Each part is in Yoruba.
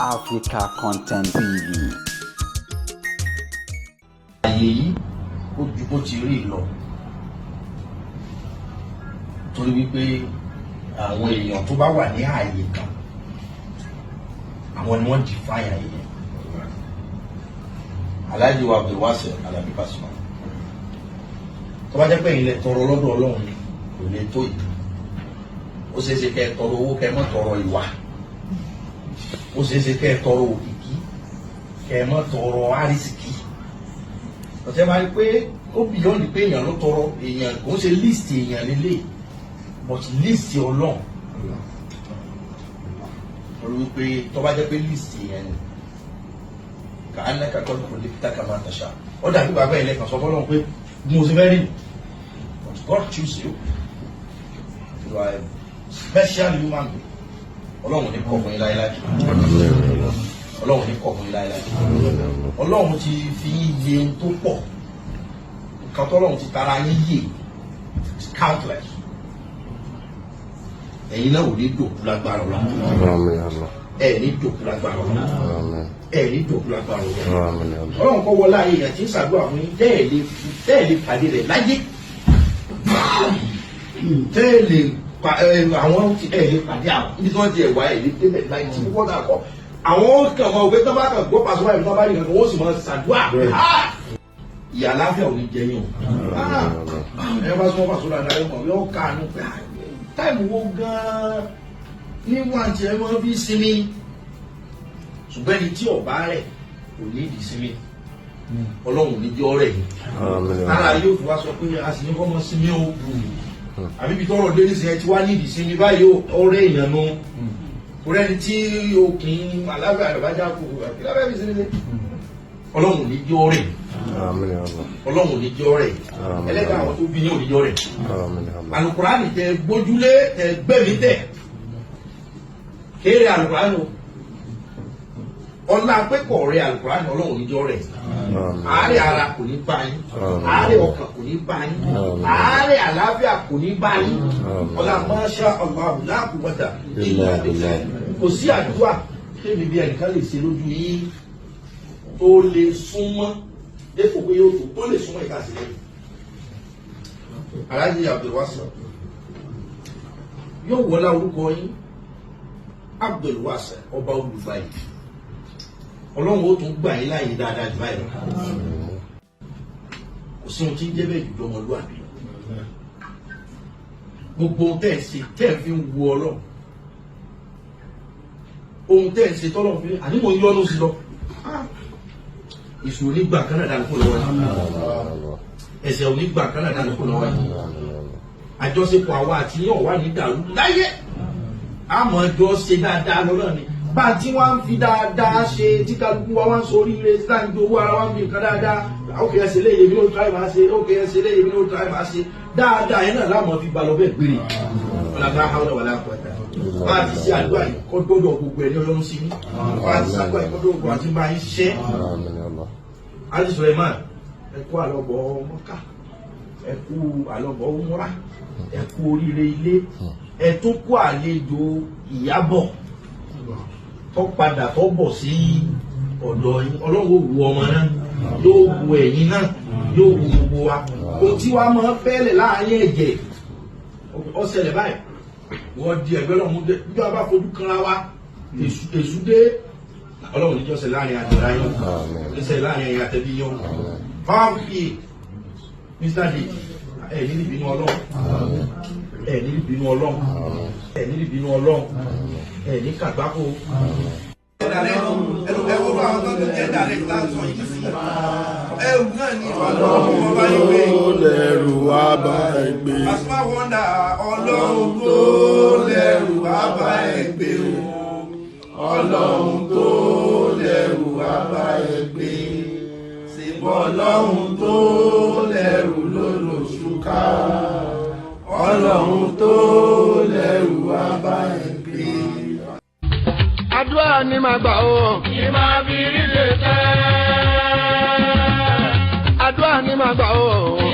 Africa Content TV. Àyè yìí, ó ju bó ti rí lọ, torí wípé àwọn èèyàn tó bá wà ní ààyè kan, àwọn ni wọ́n define ààyè yẹn. Alhaji wa Abdulwasi Alabi Pasuma, tó bá jẹ́ pé ilẹ̀ tọrọ lọ́dọ̀ Ọlọ́run ni, kò lè tó yìí. Ó ṣeé ṣe kẹ́ ẹ tọrọ owó, kẹ́ ẹ má tọrọ ìwà. Ó ṣeé ṣe kẹ́ ẹ tọrọ òkìkí, kẹ́ ẹ má tọrọ àrísìkí. Ọ̀sẹ̀ máa rí pé ó beyond pé èèyàn ló tọrọ. Èèyàn kò ń ṣe list èèyàn lélẹ̀, but list Ọlọ́run, torí wípé tó bá jẹ́ pé list èèyàn ni, kà á nẹ́ka kọ́ kò lè fi tákà máa tàṣà, ó dàbí bàbá ẹ̀ lẹ́kàn sọ fọlọ́run pé bí mo ṣe fẹ́ rí. But God choose you. You are a special human being. Ọlọ́run ní kọ̀ fún yín láéláé. Ọlọ́run ní kọ̀ fún yín láéláé. Ọlọ́run ti fi yín yé ohun tó pọ̀. Nǹkan tó Ọlọ́run ti tara yín yé is countless. Ẹ̀yin náà ò ní dòkú lágbára Ọlọ́run. Ẹ̀ ní dòkú lágbára Ọlọ́run. Ẹ̀ ní dòkú lágbára Ọlọ́run. Ọlọ́run kọ́ wọlé ayé yẹn tí ń ṣàdúrà fún yín, tẹ́ẹ̀ lè pàdé rẹ̀ láyé, tẹ́ẹ̀ lè pa ẹ àwọn ẹ̀ lè pàdé àwọn ibi tí wọ́n ti ẹ̀ wá, ẹ̀ lè débẹ̀ láì tí wọ́n náà kọ́. Àwọn kan mọ̀ pé tó bá kàn gbọ́ Pasuma ìbí tó bá rí nǹkan, wọ́n sì máa ṣàdúrà. Ìyà aláfíà ò ní jẹ yín o. Ẹ bá sọ Pasuma dáadáa, yóò mọ̀, yóò kàánú pé time wo gan-an ní wọ́n àti ẹ̀ máa fi sinmi. Ṣùgbọ́n ẹni tí ọ̀bá rẹ̀ kò ní ìdí sinmi, Ọlọ́run ò ní jẹ́ ọ̀rẹ́ yìí. Ara yóò fi wá sọ pé a sì ní kọ́ mọ́ sinmi o, àbí ibi tọrọ dé nísìnyẹn tí wàá ní ìdí sinmi báyìí o. Ọ̀rẹ́ èèyàn nu, torí ẹni tí okùn aláfẹ́ àdàbájá kò kí lábẹ́ fi sinmi dé. Ọlọ́run ò ní jẹ́ ọ̀rẹ́. Ọlọ́run ò ní jẹ́ ọ̀rẹ́. Ẹlẹ́dàá àwọn tó bí yín ò ní jẹ́ ọ̀rẹ́. Alukurani tẹ gbójúlé, tẹ gbẹ̀mí, tẹ kéré alukurani o, ọlá pẹ́kọ̀ rẹ alukurani, Ọlọ́run ò ní jẹ́ ọ̀rẹ́. Àárẹ̀ ara kò ní bá yín, àárẹ̀ ọkàn kò ní bá yín, àárẹ̀ àlàáfíà kò ní bá yín. Ọlá masha Allah la quwwata illa billah. Kò sí àdúrà tẹ́mi bí ẹnìkan lè ṣe lójú yín tó lè súnmọ́ dépò pé yóò tó lè súnmọ́ ìka sílẹ̀. Alhaji Abdulwasi, yóò wọlé orúkọ yín, Abdulwasi, ọba olùgbà yìí, Ọlọ́run ó tún gbà yín láàyè dáadáa jù báyìí lọ. Kò sí ohun tí ń jẹ́ bẹ́ẹ̀ jù lọ́mọlúwàbí lọ. Gbogbo ohun tẹ́ ẹ̀ ṣe, tẹ́ ẹ̀ fi ń wu Ọlọ́run, ohun tẹ́ ẹ̀ ṣe tọ́lọ́run fi àní mò ń yọ́nú sí lọ. Èṣù onígbà kan náà dànù kó lọ́wọ́ yìí, ẹ̀ṣẹ̀ onígbà kan náà dànù kó lọ́wọ́ yìí. Àjọṣepọ̀ àwa àti yín ọ̀wá ní dàrú láyé. Àmọ́ ẹjọ́ ṣe dáadáa lọ́nà ni bá a ti wá ń fi dáadáa ṣe, tí kálukú wa wá ń sọ oríire, tí táà ń gbé owó ara wa ń fi nǹkan dáadáa. Ókè, ẹsẹ̀ léyè mi ló try máa ṣe. Ókè, ẹsẹ̀ léyè mi ló try máa ṣe dáadáa yẹn náà láàmú fi balọ̀ bẹ́ẹ̀ gbére. Ọ̀làdá hàwọn wàlá àpẹẹrẹ bá a ti ṣe àdúrà yìí, kọ́ dọ́dọ̀ gbogbo ẹ̀ ní ọlọ́run sí ní bá a ti ṣe àdúrà yìí, kọ́ dọ́dọ̀ gbogbo àti bá yín ṣiṣẹ́. Alhaji Suleiman, ẹ kú àlọ́bọ̀ Mọ́kà, ẹ kú àlọ́bọ̀ Umra, ẹ kú oríire ilé, ẹ tún kú àlejò Ìyábọ̀ tó padà tó bọ̀ sí ọ̀dọ̀ yín. Ọlọ́run ó wu ọmọ náà, yóò wu ẹ̀yin náà, yóò wu gbogbo wa. Ohun tí wàá máa fẹ́lẹ̀ láàrin ẹ̀jẹ̀ ó ṣẹlẹ̀ báyìí, wọ́n di ẹgbẹ́ lọ́mú dé bí wọ́n bá fojú kanra wa, èṣù dé. Ọlọ́run níjọ́ ṣe láàrin àjọra yín, ṣe láàrin ẹ̀yà tẹ̀bí yín. Fáwọn Mr. D, ẹ̀ ní ìbínú Ọlọ́run, ẹ̀ ní ìbínú Ọlọ́run, ẹ̀ ní ìbínú Ọlọ́run, ẹ̀ ní kàgbákò. Ẹnu ẹ wo bá àwọn tó ń jẹ́ direct tá à ń sọ yìí sí ẹrù náà ní Ọlọ́run ọba yìí pé lẹ́rù wá bá ẹ gbé. Pasuma Wonder, Ọlọ́run tó lẹ́rù wá bá ẹ gbé o, Ọlọ́run tó lẹ́rù wá bá ẹ gbé, ṣèbọ̀ Ọlọ́run tó lẹ́rù ló lòṣù ká, Ọlọ́run tó lẹ́rù wá bá ẹ gbé. Àdúrà ni màá gbà ó. Ìmọ̀ abiri lè tẹ́. Àdúrà ni màá gbà ó.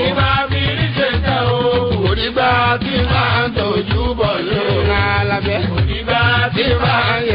Ìmọ̀ abiri lè tẹ́ o. Òdìgbà tí máa ń tọ́jú bọ̀ ló. Alábẹ́. Òdìgbà tí máa ń